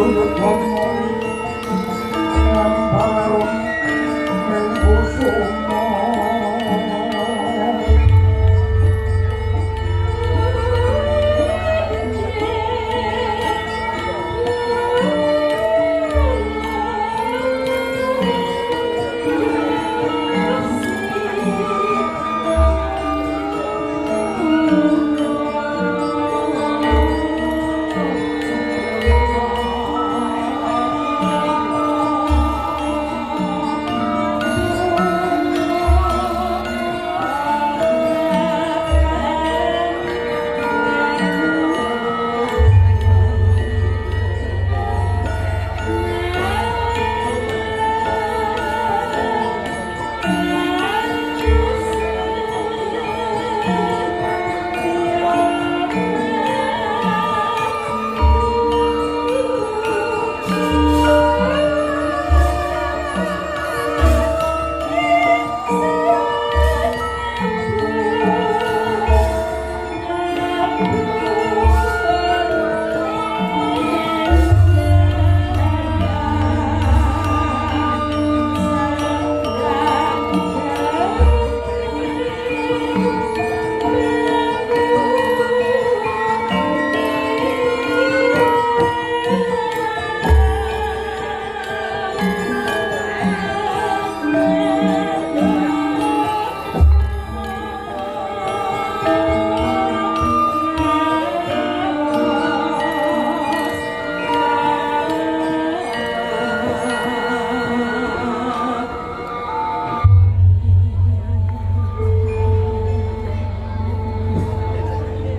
Yudama Ambarung ing kusuma.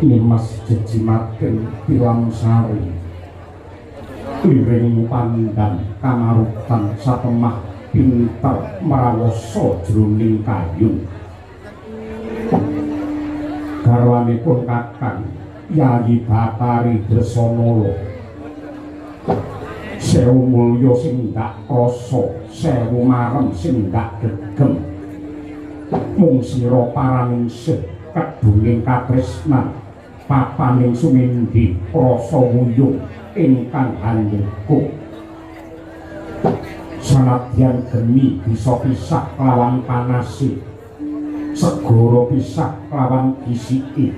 Nimas jejimating tilamsari liring pandan kamarutan satemah pinter mrawasa jroning kayun. Garwanipun Kakang Yayi Bathari Dresanala, sewu mulya sing ndak krasa, sewu marem sing ndak gegem, mung sira paraningsih kedunging katresnan papaning sumindi rasa wuyung ingkang handeka. Sanadyan geni bisa pisah kelawan panase, segara pisah kelawan gisike,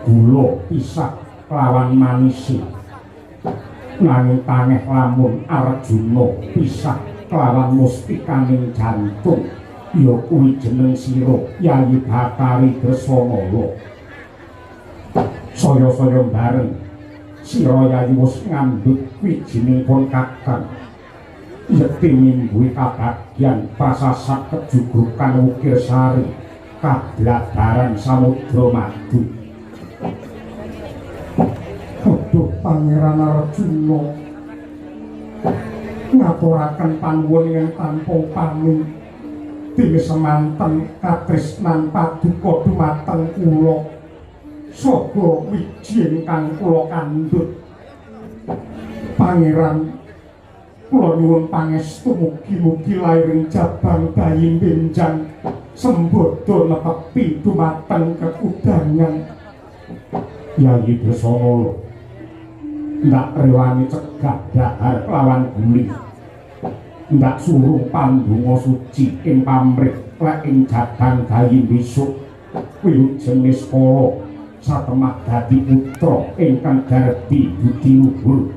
gula pisah kelawan manise, nanging tangeh lamun Arjuna pisah kelawan mustikaning jantung, ya kuwi jeneng sira Yayi Bathari Dresanala. Saya-saya bareng sira Yayi wis ngandhut wijining pun Kakang, yekti mimbuhi kabagyan prasasat kejugrukan ukir sari kabladaran samudra madu. Aduh Pangeran Arjuna ngaturaken panuwun ingkang tanpa upami, dene semanten katresnan paduka dumateng kula saha wiji ingkang kula kandhut. Pangeran, kula nyuwun pangestu mugi-mugi lairing jabang bayi benjang sembada netepi dumateng kekudangan. Yayi Dresanala ndak rewangi cegah dahar kelawan guli, ndak suruh pandonga suci ing pamrih lek ing jabang bayi besok wilujeng niskala satemah dadi putra ingkang garbi budi luhur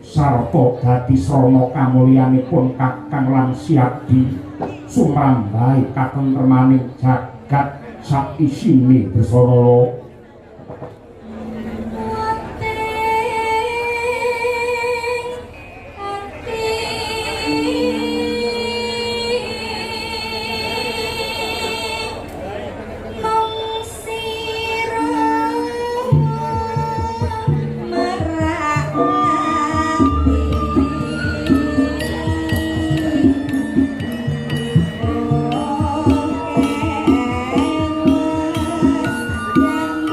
sarta dadi srana kamulyanipun Kakang lan Siadi sumrambahe katentremaning jagat saisine Dresanala. Yeah.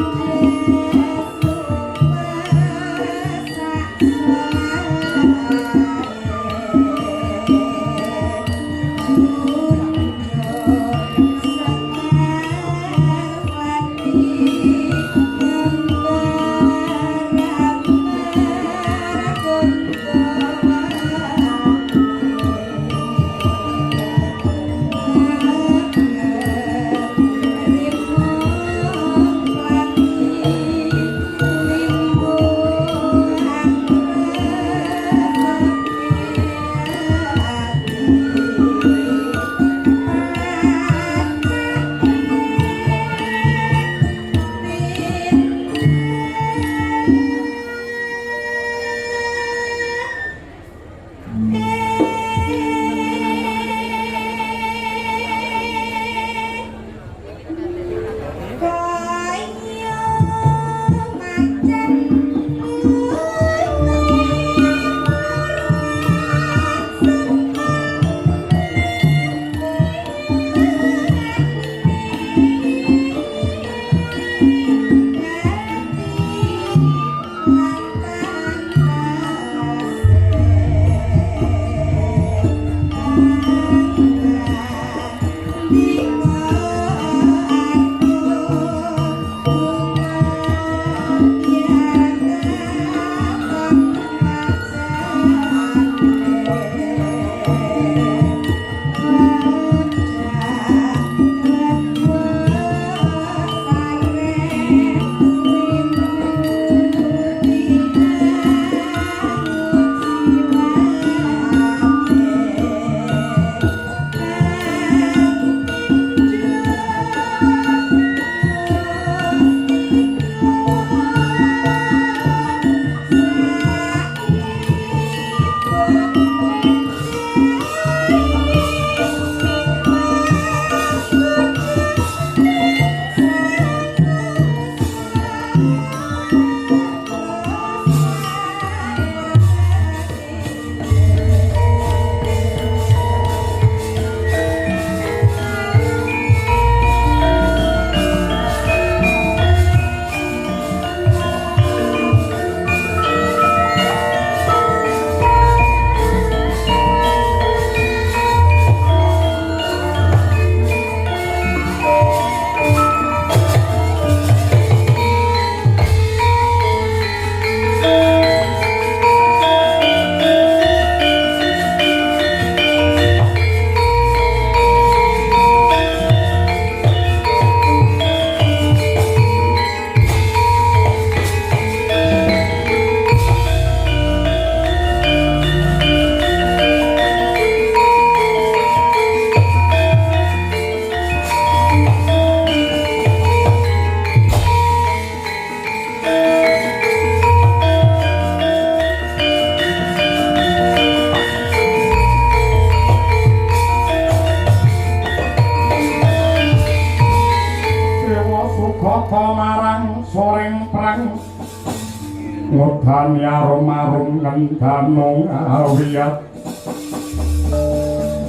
Ngudani arum-arum ngendano awiyat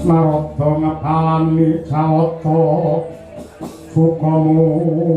Narada ngepalani cawata sukamula.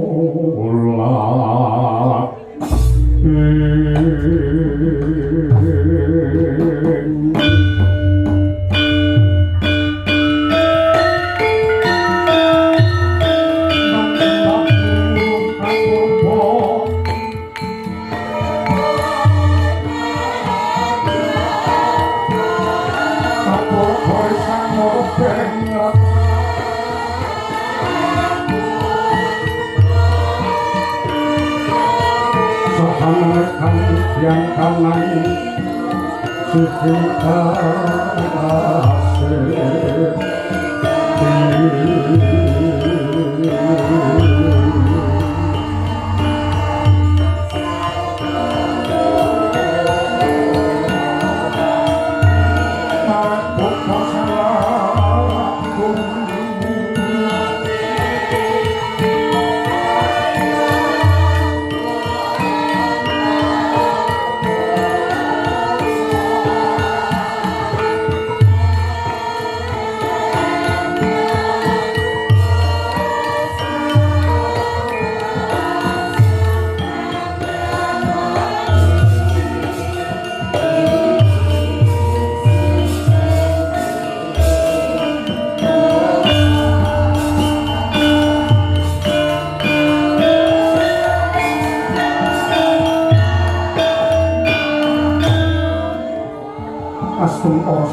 Yang kanan suku kasih.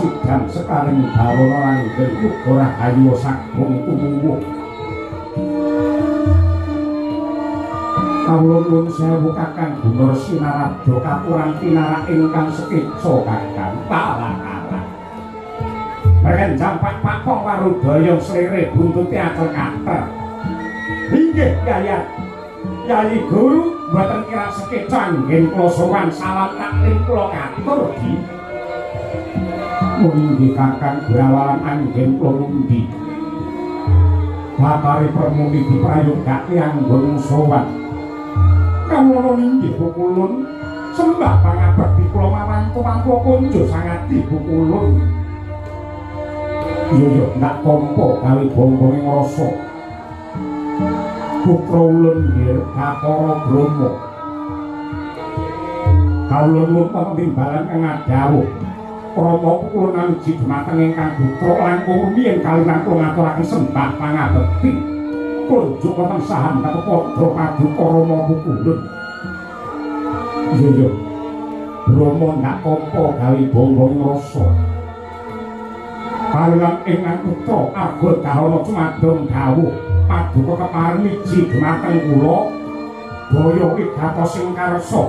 Sidam sekaring bawana langgeng uga rahayu sagung tumuwuh. Kawula nuwun sewu Kakang Gunarsi Narada katurang pinarak ingkang sekeca Kakang Palakala. Renjang pak-pakong warudaya slere buntute acel kater. Inggih Yayat. Yayi Guru mboten kirang sekeca anggen kula sowan salam taklim kula katur di. Inggih Kakang Brawalan anggen kula mundi. Batari permuni diprayogake anggon sowan. Kawula inggih pukulun sembah pangabekti kula mawantu-wantu kunjo sangadi pukulun. Yo yo ndak tampa gawe bombonge ngrasa. Putra ulun nggih Bathara Brahma. Kawula nuwun penimbalan kang adhawuh. Rama kula namji dhumateng ingkang putra langkung rumiyin kaliyan kula ngaturaken sembah pangabekti. Kunjuk wonten sahan katepadha paduka Rama pukulun. Iya iya. Brahma ndak tampa gawe bombong rasa. Kaliyan ingkang putra Arga Dahana cumadong dawuh paduka kepareng miji dhumateng kula daya wigatos ing karsa.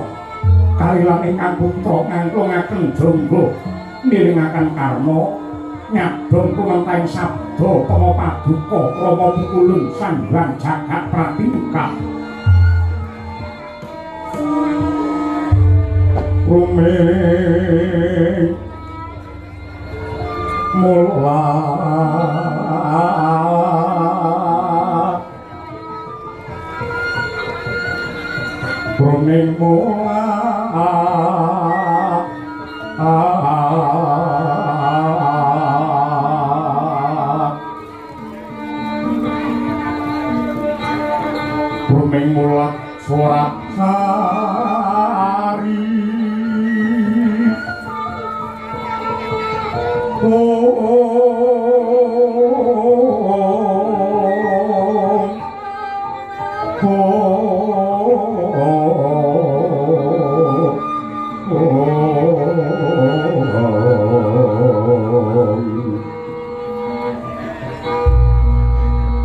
Kaliyan ingkang putra ngangklungaken jangga miringaken karma nyadong kumentaing sabda tama paduka Rama pukulun sanghyang jagat pratingkah. Ruming mula ruming mula ruming mulat surat sari.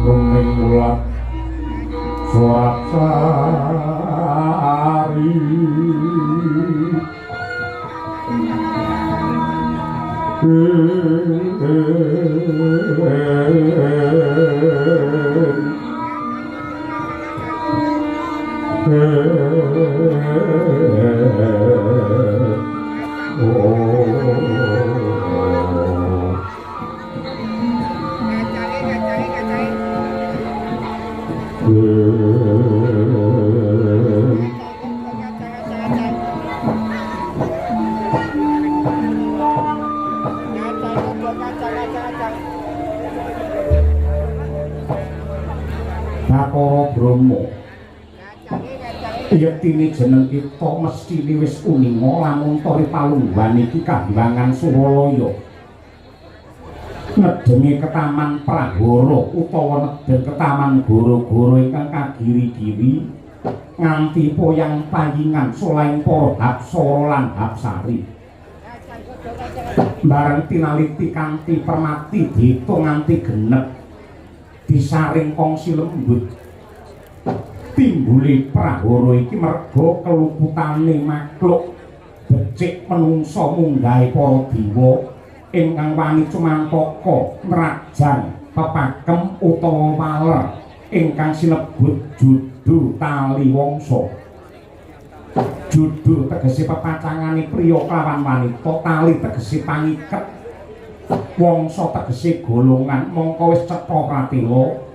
Ruming mulat surat sari. Brama. Yektine jeneng kita mesthine wis uninga lamun ta palungguhan iki kahyangan Suralaya. Nedenge ketaman Prahara utawa nedeng ketaman goro-goro ingkang kagiri-giri nganti poyang payingan solaing para hapsara lan hapsari. Bareng tinaliti kanthi permati diitung nganti genep, disaring kongsi lembut. Timbule prahara iki merga keluputane makhluk becik menungsa munggahe para dewa ingkang wani cumantaka nrajang pepakem utawa waler ingkang sinebut judu taliwongsa. Judu tegese pepacangane priya kelawan wanita, tali tegese pangiket, wangsa tegese golongan. Mongko wis cetha pratela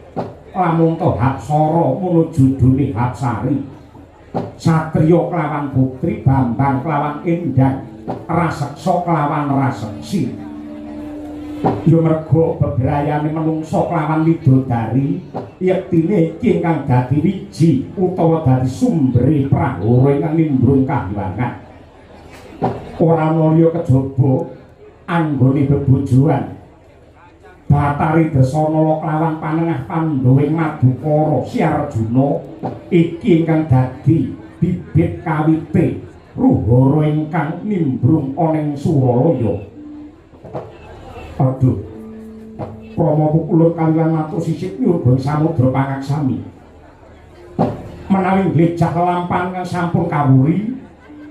lamun to hapsara mono judune hapsari, satriya kelawan putri, bambang kelawan endang, raseksa kelawan raseksi. Ya merga bebrayane menungsa kelawan widodari, yektine iki ingkang dadi wiji utawa dadi sumbere prahara ingkang nimbrung kahyangan. Ora ana liya kejaba anggone bebojoan Batari Dresanala kelawan panengah Pandhawing Madukara Si Arjuna iki ingkang dadi bibit kawite ruhara ingkang nimbrung ana ing Suralaya. Aduh, Rama pukulun kaliyan matur sisip nyurba samudra pangaksami. Menawi nglejah lelampahan kang sampun kawuri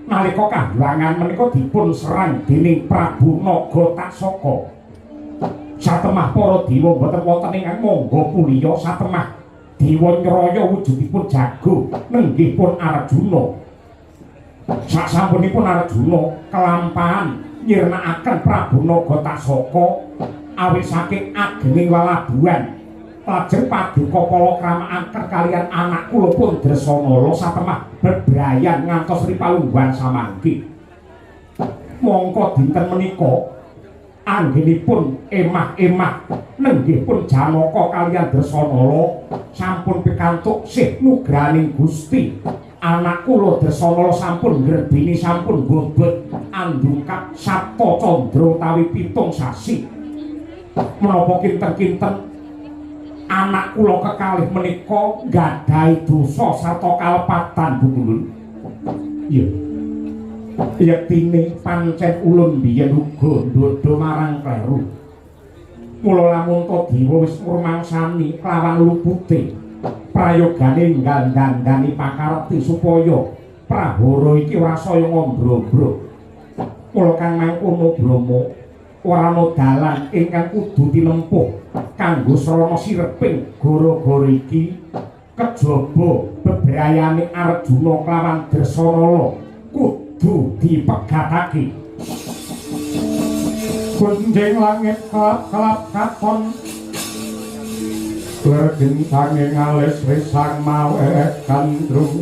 nalika kahyangan menika dipun serang dening Prabu Naga Taksaka. Satemah para dewa boten wonten ingkang mangga puliya, satemah dewa nyraya wujudipun jago nenggih pun Arjuna. Sasampunipun Arjuna kelampahan nyirnakaken Prabu Naga Taksaka awit saking agenging lelabuhan, lajeng paduka palakrama kaliyan anak kula pun Dresanala satemah bebrayan ngantos ripalungguhan samangke. Mongko dinten menika anggenipun emah-emah nenggih pun Janaka kaliyan Dresanala sampun pikantuk sih nugrahaning Gusti. Anak kula Dresanala sampun ngrebini, sampun gobot andungkap Sapta Candra utawi 7 sasi. Menapa kinten-kinten anak kula kekalih menika nggadahi dosa sarta kalepatan, Bu Ulun? Iya. Yektine pancen ulun biyen uga ndodho marang kleru. Mula lamun ta dewa wis ngrumangsani kelawan lupute prayogane nggandandani pakarti supaya prahara iki ora saya ngombro-ombro. Mula kang mangkono Brama, ora ana dalan ingkang kudu tinempuh kanggo srana sireping gara-gara iki kejaba bebrayane Arjuna kelawan Dresanala kudu dipegatake. Gunjing langit kelap-kelap katon, lergentange ngalis risang mawe gandrung,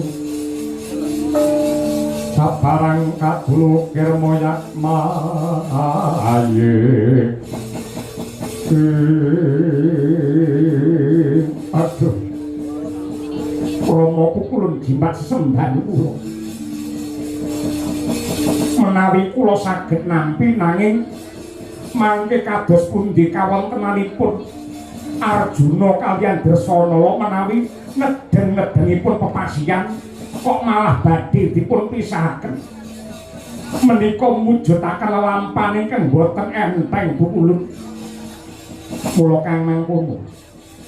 sabarang kadulukir moyak maye. Aduh, Rama pukulun jimat sesembahan kula. Menawi kula saged nampi, nanging mangke kados pundi kawontenanipun Arjuna kaliyan Dresanala menawi nedeng-nedengipun pepasian kok malah badhe dipun pisahaken. Menika mujudaken lelampahan ingkang boten enteng, Bu Ulun. Mula kang mangkono,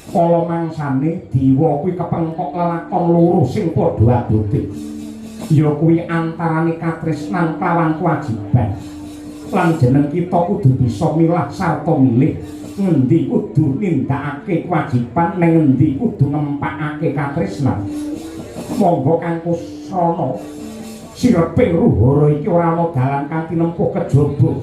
kala mangsane dewa kuwi kepengkok lelakon loro sing padha abote. Ya kuwi antarane katresnan kelawan kewajiban. Lan jeneng kita kudu bisa milah sarta milih ngendi kudu nindakake kewajiban neng ngendi kudu ngempakake katresnan. Monggo kang kusrana, sireping ruhara iki ora ana dalan kang tinempuh kejaba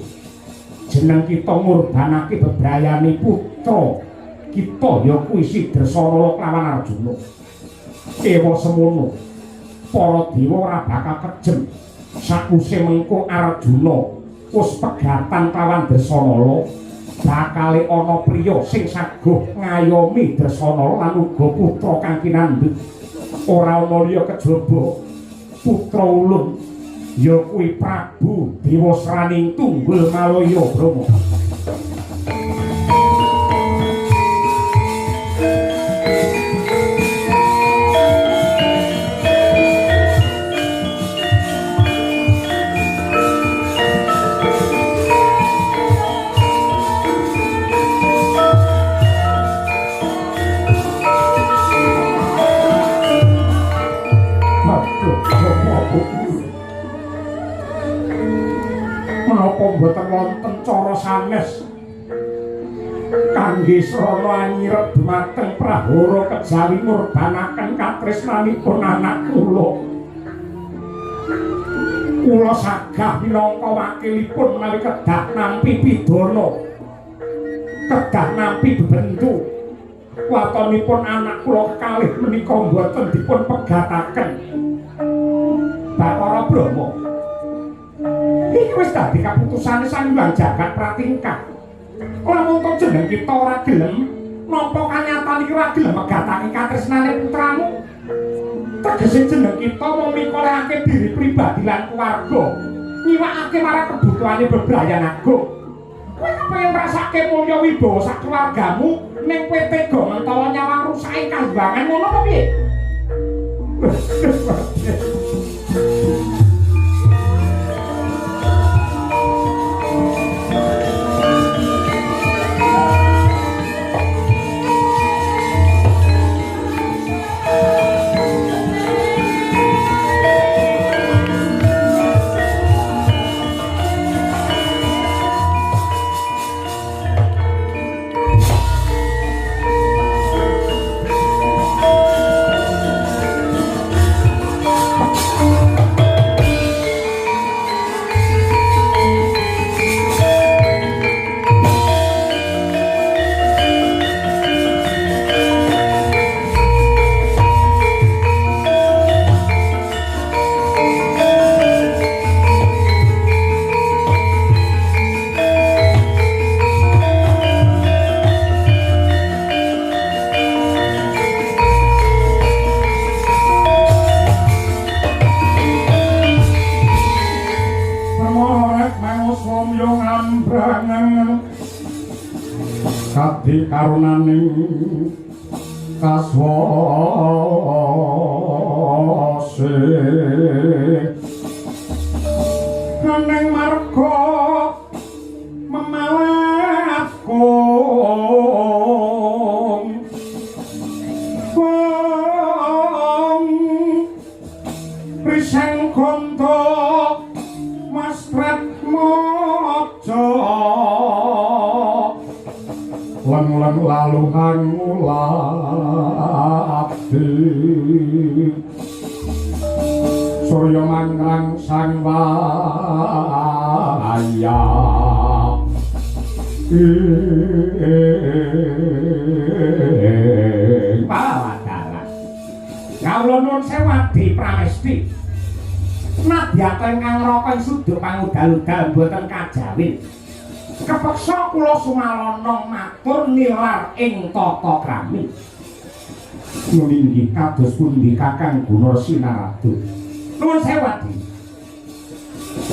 jeneng kita ngurbanake bebrayane putra kita, ya kuwi si Dresanala kelawan Arjuna. Ewa semono, para dewa ora bakal kejem sakwise mengko Arjuna wis pegatan kelawan Dresanala. Bakale ana priya sing saguh ngayomi Dresana lan uga putra kang kinandhut. Ora ana liya kejaba putra ulun ya kuwi Prabu Dewasraning Tunggul Malaya Brama. Menapa mboten wonten cara sanes kangge srana anyirep dumateng prahara kejawi ngurbanaken katresnanipun anak kula. Kula sagah minangka wakilipun menawi kedah nampi pidana, kedah nampi bebendu. Watonipun anak kula kekalih menika mboten dipun pegataken. Bathara Brahma, iki wis dadi kaputusane Sang Hyang Jagat Pratingkah. Lamun to jeneng kita ora gelem nampa kanyatan iki, ora gelem megatake katresnane putramu, tegese jeneng kita mung mikolehake diri pribadi lan keluarga, nyiwakake marang kebutuhane bebrayan agung. Kowe kepengin ngrasake mulya wibawa sak keluargamu, ning kowe tega mentala nyawang rusake kahyangan ngono apa piye? Kadi karunaning kaswase neng marga memalat kong kong riseng konto masret mojo leng-leng lalu hangulati surya mangrang sang waya ing Pawadalah. Kawula nuwun sewu Adi Pramesti. Nadyata ingkang ngraka ing sudur pangudal-udal mboten kajawin. Kepeksa kula sumalana matur nilar ing tata krami. Nuninggi kados pundi Kakang Guna Sinaradu? Nuwun sewu Adi.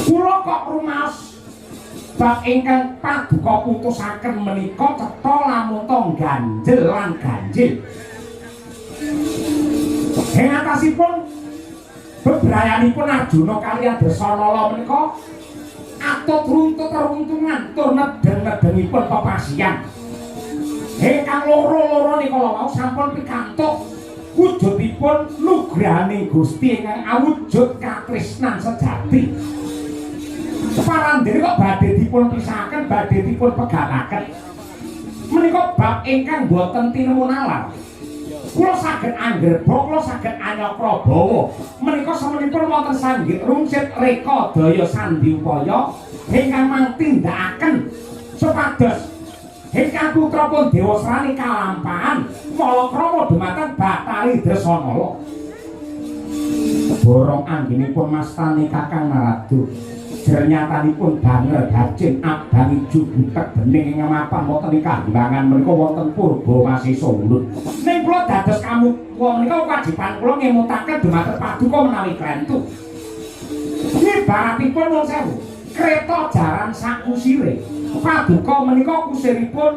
Kula kok rumaos bab ingkang paduka putusaken menika cetha lamun to ganjel lan ganjil. Ing atasipun bebrayanipun Arjuna kaliyan Dresanala menika atut runtut runtungan tur nedeng-nedengipun pepasian. Ingkang loro-loro nika wau sampun pikantuk wujudipun nugrahane Gusti ingkang awujud katresnan sejati. Parandene kok badhe dipun pisahaken, badhe dipun pegataken. Menika bab ingkang boten tinemu nalar. Kula saged anggerba, kula saged anyakra bawa. Menika semenipun wonten sanggit rungsit reka daya sandi upaya ingkang mangtindakaken supados ingkang putra pun Dewasrani kalampahan malakrama dumateng Bathari Dresanala. Borong anggenipun mastani Kakang Naradu. jernyatanipun banger dacin abang ijo butek bening ing mapan wonten ing kahimbangan menika wonten purba masisa ulun. Ning kula dados kamuka menika kewajiban kula ngemutaken dumateng paduka menawi klentu. Ibaratipun nuwun sewu, kreta jaran sakusire. Paduka menika kusiripun,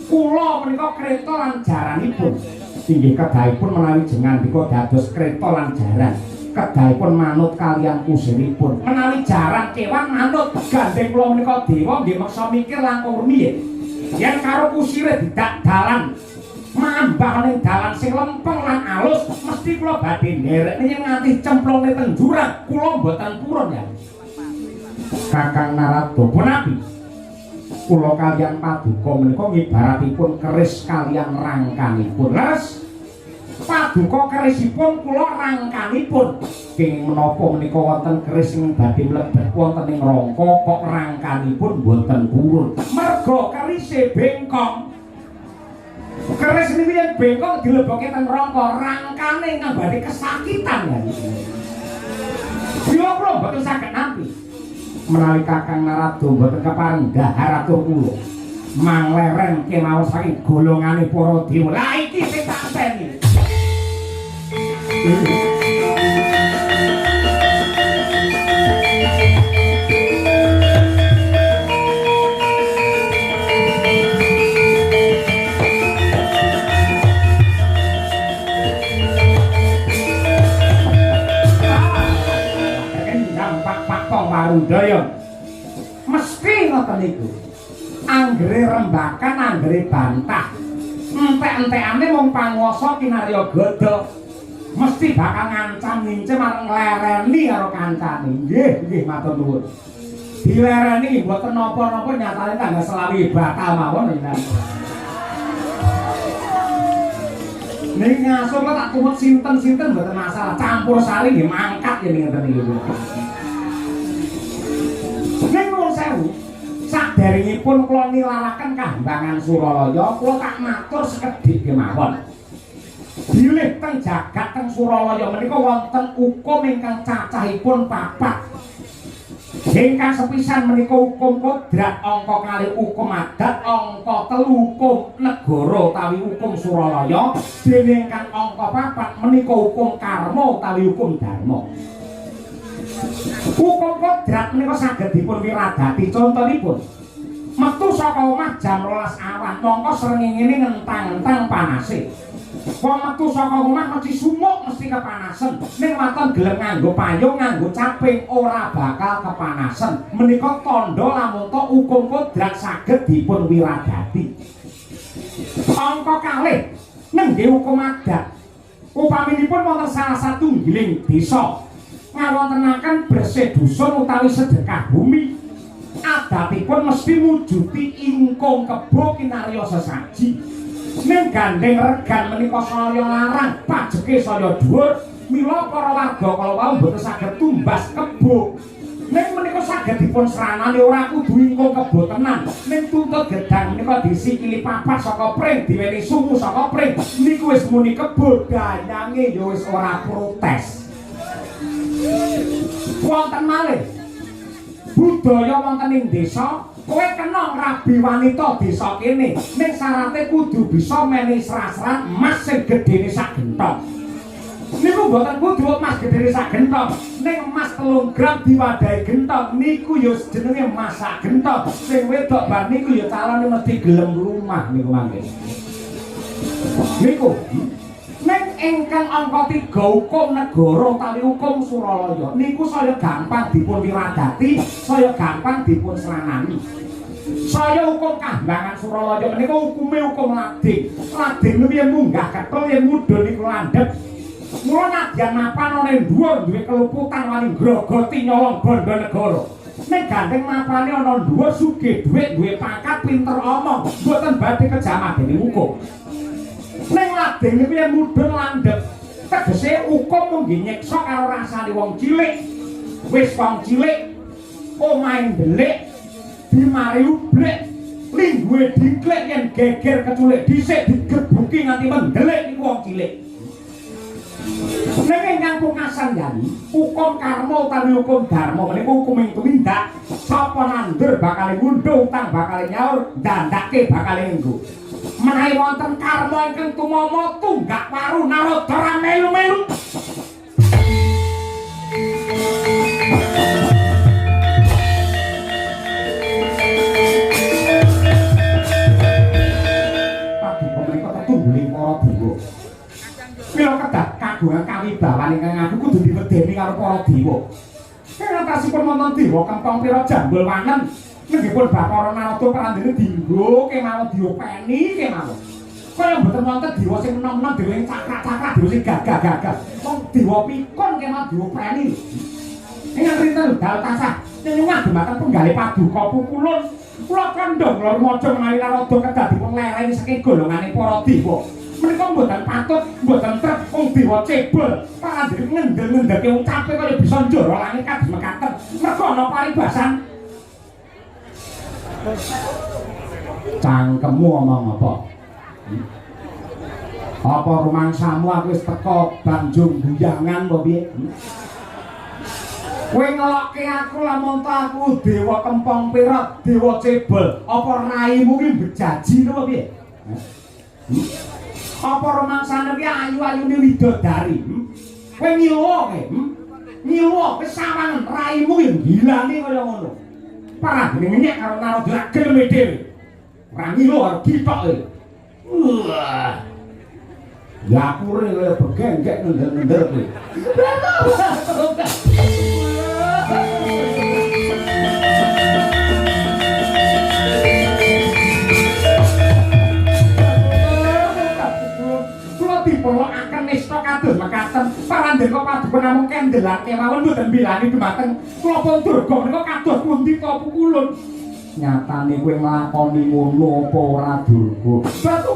kula menika kreta lan jaranipun. Inggih kedahipun menawi jengandika dados kreta lan jaran. Kedahipun manut kaliyan kusiripun. Menawi jaran kewan manut, gandeng kula menika dewa nggih meksa mikir langkung rumiyin. Yen karo kusire didak dalan mambah ning dalan sing lempeng lan alus, mesti kula badhe nderekne yen nganti cemplungne teng jurang, kula mboten purun ya. Kakang Narada punapi kula kaliyan paduka menika ngibaratipun keris kaliyan rangkanipun. Leres, paduka kerisipun, kula rangkanipun. Kenging menapa menika wonten keris sing badhe mlebet wonten ing rangka kok rangkanipun mboten purun? Merga kerise bengkong. Keris niku yen bengkong dilebokke teng rangka, rangkane ingkang badhe kesakitan ya. Mila kula mboten saged nampi. Menawi Kakang Narada mboten kepareng dhahar atur kula mangleren kemawon saking golongane para dewa. Lah iki sing tak enteni. Pak Pak Warudaya mesti ngoten niku. Anggere rembakan, anggere bantah, entek-entekane mung panguwasa kinarya gada mesti bakal ngancam ngincim arep nglereni karo kancane. Nggih, nggih, matur nuwun. Dilereni mboten napa-napa, nyatane tanggal 25 batal mawon jenengan. Ning ngaso kok tak tumut sinten-sinten mboten masalah, campur sari nggih mangkat yen ngeten iki. Ning nuwun sewu, saderengipun kula nilaraken kahimbangan Suralaya, kula tak matur sekedhik kemawon. Bilih teng jagat teng Suralaya menika wonten hukum ingkang cacahipun papat. Ingkang sepisan menika hukum kodrat, angka kalih hukum adat, angka telu hukum negara utawi hukum Suralaya, dene ingkang angka papat menika hukum karma utawi hukum dharma. Hukum kodrat menika saged dipun wiradati, contonipun metu saka omah jam 12 awan, mongko srengenge ngentang-entang panase. Wong metu saka omah mesti sumuk, mesti kepanasen. Ning waton gelem nganggo payung, nganggo caping, ora bakal kepanasen. Menika tandha lamun to hukum kodrat saged dipun wiradati. Angka kalih nengge hukum adat. Upaminipun wonten salah satunggiling desa ngawontenaken bersih dusun utawi sedekah bumi, adatipun mesti mujudi ingkung kebo kinarya sesaji. Ning gandeng regan menika saya larang, pajeke saya dhuwur, mila para warga kala wau mboten saged tumbas kebo. Ning menika saged dipun sranani, ora kudu ingkung kebo tenan, ning tuntut gedang menika disikili papat saka pring, diweni sungu saka pring, niku wis muni kebo, danyange ya wis ora protes. Wonten malih budaya wonten ing desa, kowe kena ngrabi wanita desa kene, ning syarate kudu bisa menehi srasran emas sing gedene sak gentong. Niku mboten kudu emas gedene sak gentong, ning emas 3 gram diwadahi gentong niku ya jenenge emas sak gentong. Sing wedok bar niku ya calone mesti gelem rumah niku mangke. Niku ning ingkang angka 3 hukum negara utawi hukum Suralaya niku saya gampang dipun wiradati, saya gampang dipun sranani. Saya hukum kahimbangan Suralaya menika hukume hukum lading. Lading niku yen munggah ketel, yen mudhun niku landhep. Mula nadyan mapan ana ing dhuwur duwe keluputan wani ngrogoti nyolong bondo negara. Ning gandeng mapane ana dhuwur, sugih dhuwit, duwe pangkat, pinter omong, mboten badhe kejamah dening hukum. Ning lading niku yen mudhun landhep, tegese hukum mung nggih nyiksa karo rasane wong cilik. Wis wong cilik omahe ndelik, dimari ublik, lingguhe diklik, yen geger keculik dhisik digebuki nganti mendelik, niku wong cilik. Ning ingkang pungkasan yani, hukum karma utawi hukum dharma menika hukuming tumindak. Sapa nandur bakal ngundhuh, utang bakal nyaur, dandake bakal nganggo. Menawi wonten karma ingkang tumama tunggak waru Narada ora melu-melu. Paduka menika tetungguling para dewa. Mila kedah kagungan kawibawan ingkang aku kudu diwedeni karo para dewa. Kang wonten dewa Kempong Pira Jambul Wanen, nenggipun Bathara Narada prandene dinggo kemawon diopeni kemawon. Kaya mboten wonten dewa sing enom-enom, dewa sing cakrak-cakrak, dewa sing gagah-gagah. Wong dewa pikun kemawon diopeni. Ingkang rinten dal tansah nyenyuwah dumateng penggalih paduka pukulun. Kula kandha kula rumaja menawi Narada kedah dipun lereni saking golongane para dewa. Menika mboten patut, mboten trep wong dewa cebol. Parandene ngendel-ngendelke ucape kaya bisa njara langit kados mekaten. Merga ana paribasan. Cangkemmu omong apa? Apa rumangsamu aku wis teka banjung guyangan apa piye? Kowe ngelokke aku lamun ta aku dewa Kempong Pira, dewa cebol. Apa raimu ki bejaji apa piye? Apa rumangsane ki ayu-ayune widodari? Kowe ngiluwa kowe? Ngiluwa kowe sawangen raimu ki gilane kaya ngono. Parandene ngenyek karo Narada ora gelem dhewe. Ora ngiluwa karo githok kowe. Wah. Ya akure kaya begenggek nendel-nendel kowe. Diperlokaken nista kados mekaten. Parandeka paduka namung kendelan kemawon mboten bilani dumateng kula pun durga menika kados pundi ta pukulun. Nyatane kowe nglakoni ngono apa ora durga? Batu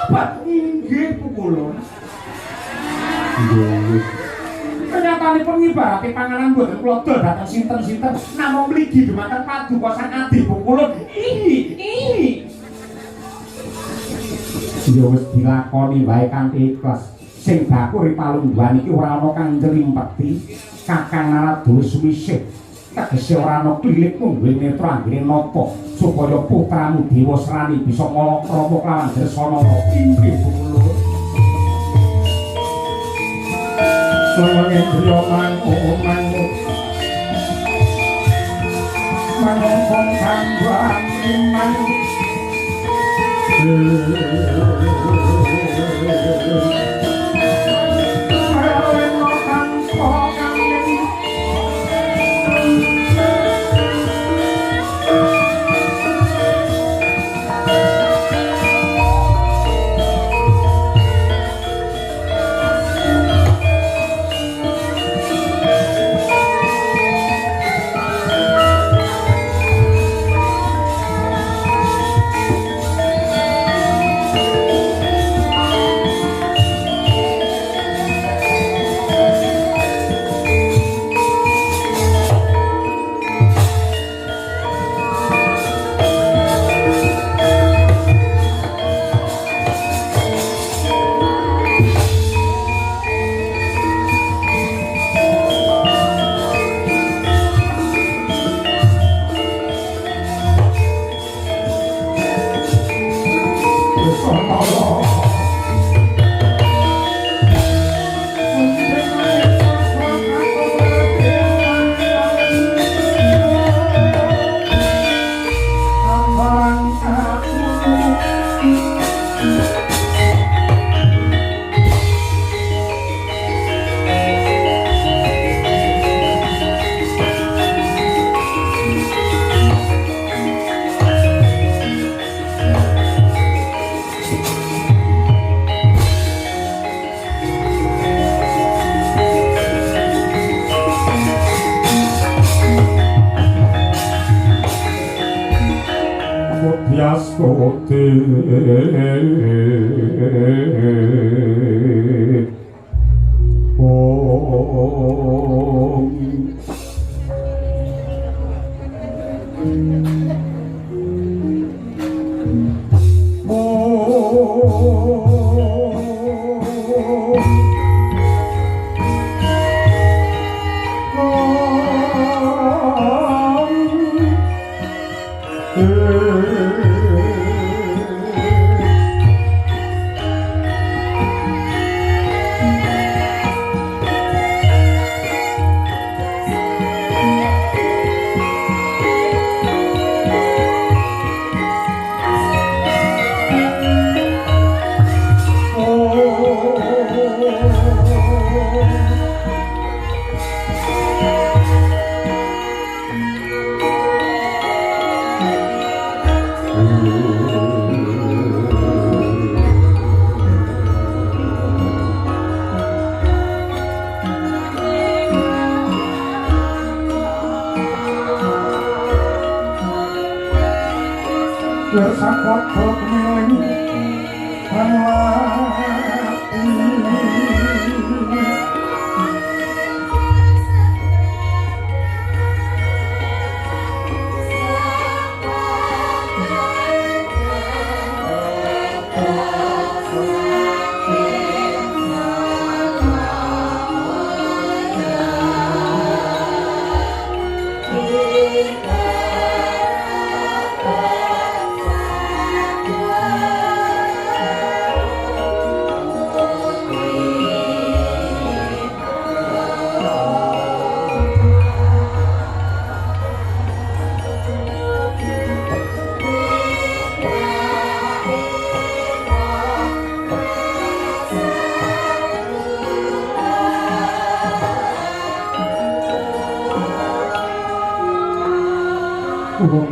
batu inggih pukulun. Nggih. Kenyatanipun ngibarate panganan mboten kula dol dhateng sinten-sinten namung mligi dumateng paduka sang adi pukulun. Ih. Ya wis dilakoni wae kanthi ikhlas. Sing baku ri palungguhan iki ora ana kang njlimpeti. Kakang Narada wis wisih. Tegese ora ana klilit mungguh netra anggene nata supaya putramu Dewasrani bisa ngalakrama kelawan Dresanala. Inggih pukulun. Lengeng griya mang mangkong kanggo iman.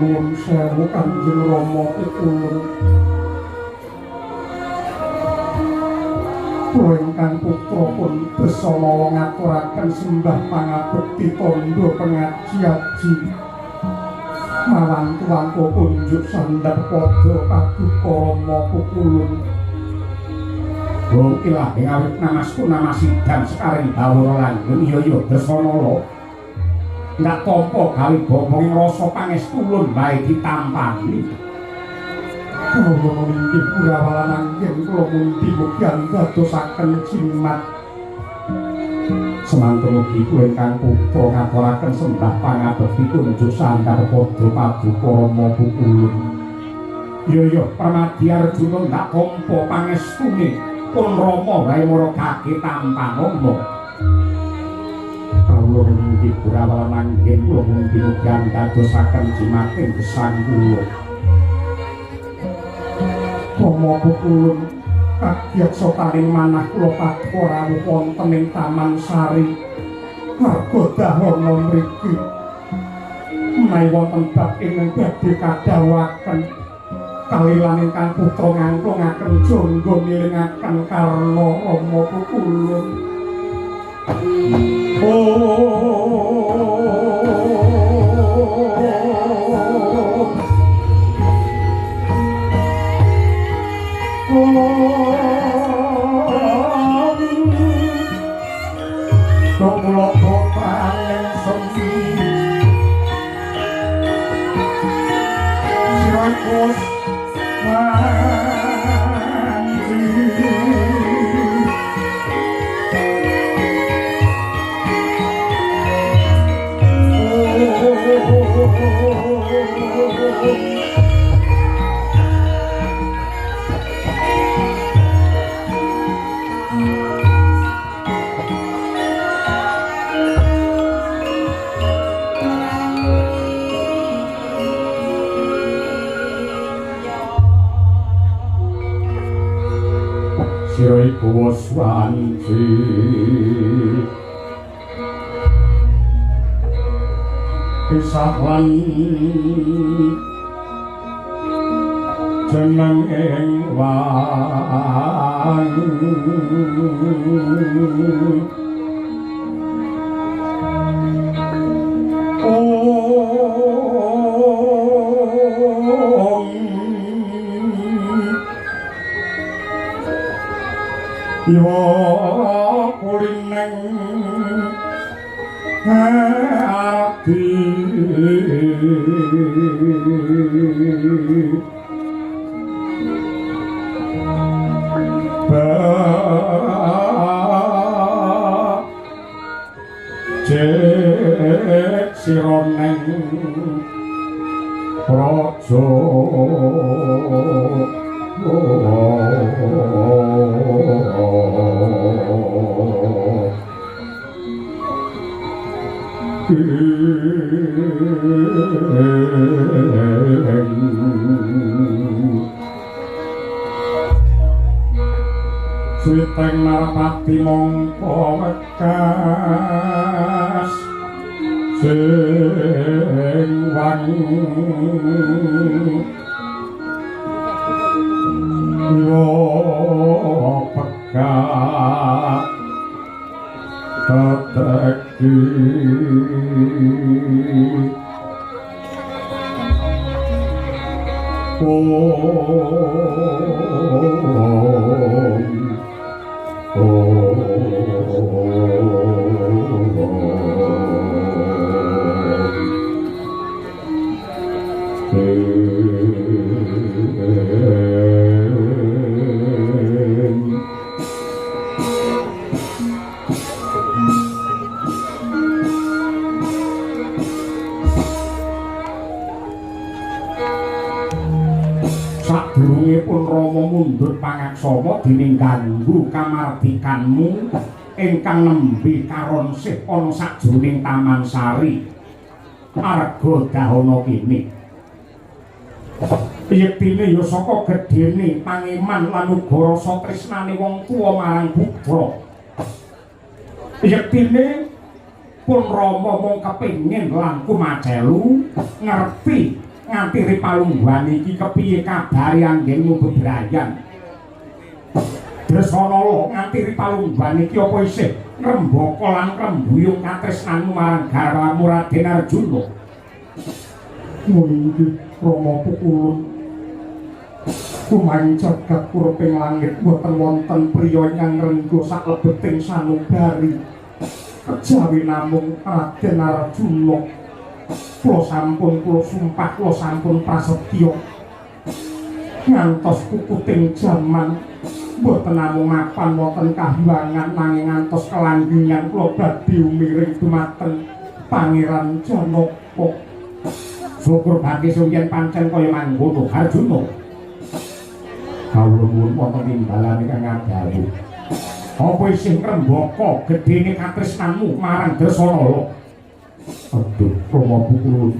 Nuwun sewu Kanjeng Rama Pikulun. Kula ingkang putra pun Dresanala ngaturaken sembah pangabekti tandha pengaji-aji. Mawantu-wantu kunjuk sandhap padha paduka Rama Pikulun. Wong ilah ing awit namasku namasidan sekaring bawara langgeng iya iya Dresanala. Ndak tampa gawe bobong ing rasa pangestulun wae ditampani. Kula inggih purawalan anggen kula mundi mugi andadosaken jimat. Semanten ugi kula ingkang putra ngaturaken sembah pangabekti kunjuk sandhap padha paduka Rama Pukulun. Iya iya Permadi Arjuna ndak tampa pangestune pun Rama wae mara gage tampanana. Kawula inggih purawalan anggen kula mundi mugi andadosaken jimating gesang kula. Rama Pukulun kagyat sotaning manah kula paduka rawuh wonten ing Taman Sari Marga Dahana mriki. Menawi wonten bab ingkang badhe kadhawuhaken kalilan ingkang putra ngangklungaken jangga milingaken karna Rama Pukulun. Swanci pisah lan jeneng ing wang Iwa kulineng ati becik sira neng Praja. Suwiteng Narapati mongko wekas sing wangi yo pekat teteki Sadurungipun Rama mundhut pangaksama dening ganggu kamardikanmu ingkang nembe karonsih ana sajroning Taman Sari Arga Dahana kene. Yektine ya saka gedhene pangeman lan uga rasa tresnane wong tuwa marang putra. Yektine pun Rama mung kepengin lan kumacelu ngerti nganti ripalungguhan iki kepiye kabare anggenmu bebrayan. Dresanala nganti ripalungguhan iki apa isih ngrembaka lan ngrembuyung katresnanmu marang garwamu Raden Arjuna. Muni Rama pukulun kumaing jagat kureping langit boten wonten priya ingkang ngrengga saklebeting sanubari kejawi namung Raden Arjuna. Kula sampun kula sumpah kula sampun prasetya ngantos kukuting jaman boten namung mapan wonten kahyangan nanging ngantos kelanggengan kula badhe umiring dumateng Pangeran Janaka. Syukur bagi sungyen pancen kaya mangkono Arjuna. Kawula nuwun wonten timbalan ingkang ngadhawuh. Apa isih ngrembaka gedhene katresnanmu marang Dresanala? Aduh, Rama pukulun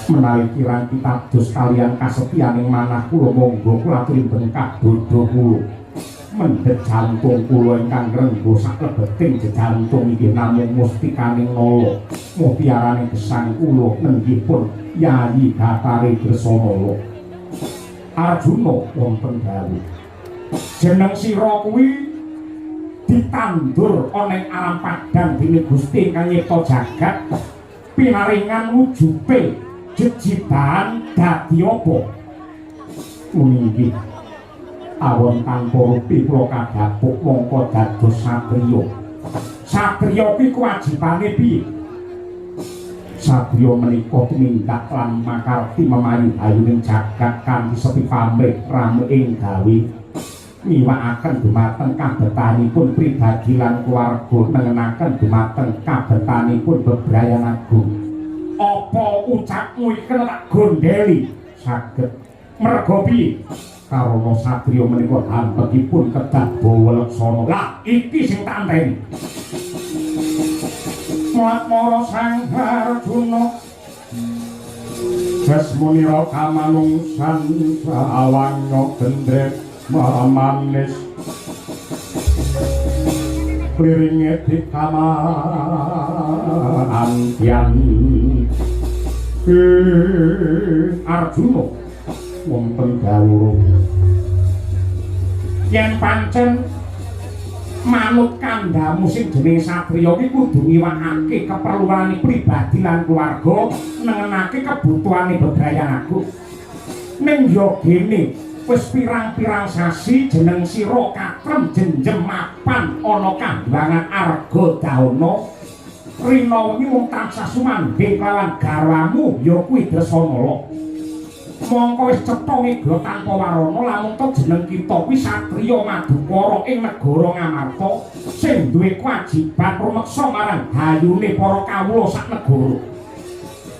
menawi kirang pitados kalian kasetyaning manah kula monggo kula aturi bengkak dada kula. Mendhet jantung kula ingkang ngrengga saklebeting jejantung inggih namung mustikaning nala mutiarane gesang kula nenggihpun Yayi Bathari Dresanala. Arjuna wonten dawuh. Jeneng sira kuwi ditandur ana ing alam padhang dening Gusti ingkang nyipta jagat pinaringan wujupe jejibahan dadi apa? Muni inggih awon tanpa rupi kula kadhapuk mongko dados satriya. Satriya kuwi kewajibane piye? Satriya menika tumindak lan makarti memayu hayuning jagat kanthi sepi pamrih rame ing gawe miwakaken dumateng kabetanipun pribadi lan keluarga nengenaken dumateng kabetanipun bebrayan agung. Apa ucapmu iki tak gondeli? Saged. Merga piye? Karana satriya menika hampekipun kedah bawa leksana. Lah iki sing tak enteni. Mara Sang Arjuna Jasmunira kamanungsan sawangya gendrek manis kliringe dikamantian Arjuna wonten dawuh yen pancen manut kandhamu sing jenenge satriya iki kudu ngiwakake keperluane pribadi lan keluarga nengenake kebutuhane bebrayan agung. Ning ya gene wis pirang-pirang sasi jeneng sira katrem jenjem mapan ana kandhangan Arga Dahana. Rina wengi wong tansah sumandhing kelawan garwamu ya kuwi Dresanala. Mongko wis cetha ngega tanpa warana lamun to jeneng kita kuwi satriya madukara ing negara Ngamarta sing duwe kewajiban rumeksa marang hayune para kawula sak negara.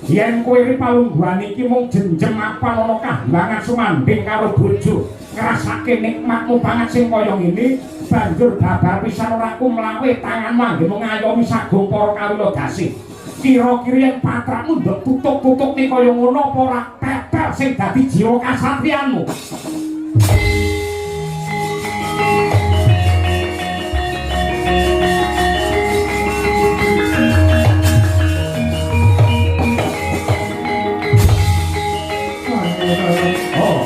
Yen kowe ri palungguhan iki mung jenjem apa ana kahlangan sumandhing karo bojo, ngrasake nikmatmu banget sing kaya ngene, banjur babar pisan ora kumlawe tanganmu anggemu ngayomi sagung para kawula dasih. Kira-kira yen patrakmu ndok tutuk-tutukne kaya ngono apa ora tetel sing dadi jiwa kasatriyanmu? Oh.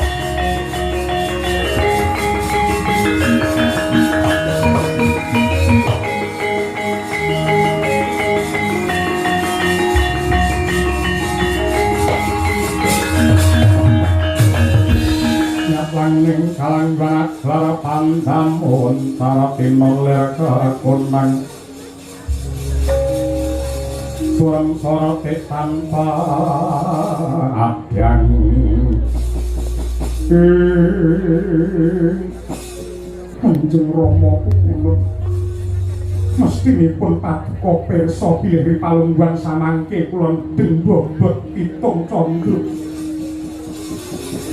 Nyatlang kalang banat lara pandamun para timur lir kekunang suram sorote tanpa adyang. Kanjeng Rama kula mestinipun paduka pirsa bilih palungguhan samangke kula ndeng bobot pitung candra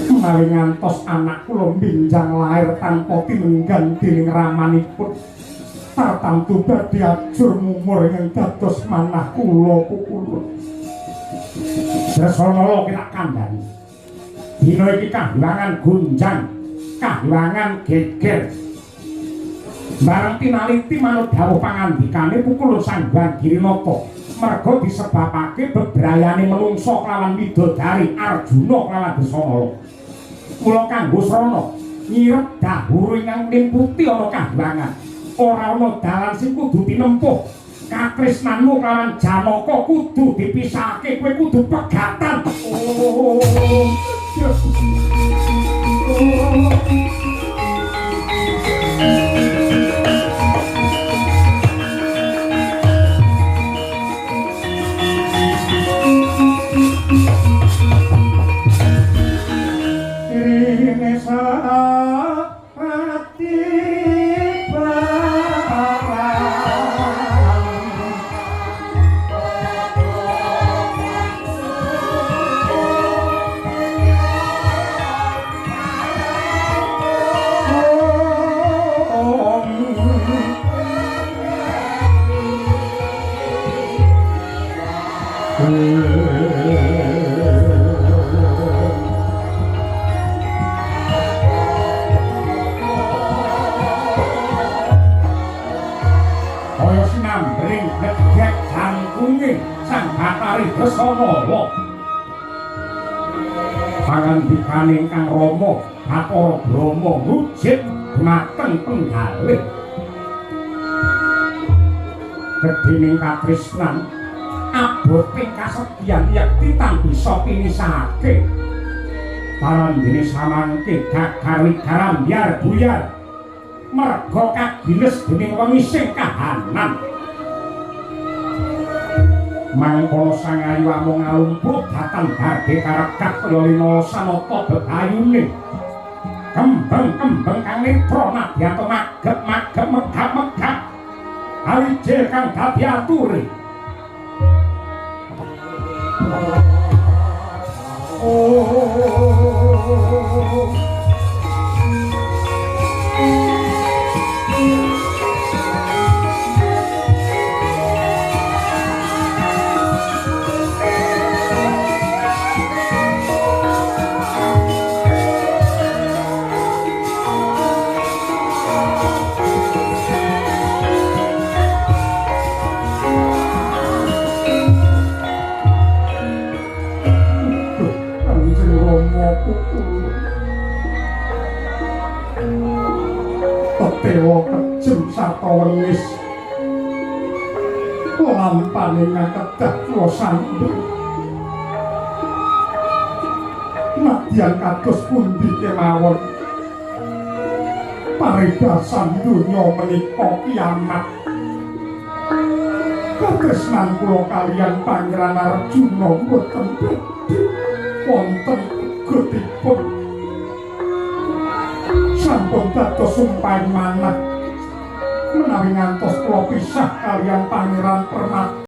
menawi ngantos anak kula minjang lair tanpa tinenggan dening ramanipun tartamtu badhe ajur mumur ingkang dados manah kula kula. Dresanala ki tak kandhani. Dina iki kahilangan gunjang, kahilangan geger. Bareng tinaliti manut dawuh pangandikane pukul Sang Hyang Girinata. Merga disebabake bebrayane menungsa kelawan widodari Arjuna kelawan Dresanala. Mula kanggo srana nyirep dahuru ingkang nimputi ana kahilangan. Ora ana dalan sing kudu tinempuh. Katresnanmu kelawan Janaka kudu dipisahake, kowe kudu pegatan. Oh. Irine sarati barang Kaya sinambring glegek jangkunge Sang Bathari Dresanala. Pangandikane ingkang Rama Bathara Brahma ngujit dumateng penggalih. Gedhening katresnan aboting kasetyan yekti tan bisa pinisahake. Parandene samangke gagar wigaram biar buyar. Merga kagiles dening wengi sing kahanan. Mangkono Sang Ayu amung ngalumpur dhateng badhe karekat kaya lina sanata bebayune. Kembang-kembang kang netra nadyan magep-magep megap-megap. Awijil kang dadi ature. Oh. Tetewa kejem sarta wengis lampane kedah kula sandheng. Nadyan kados pundi kemawon paribasan donya menika kiamat. Katresnan kula kaliyan Pangeran Arjuna mboten badhe wonten getipun. Sampun dados sumpahing manah menawi ngantos kula pisah kaliyan Pangeran Permati.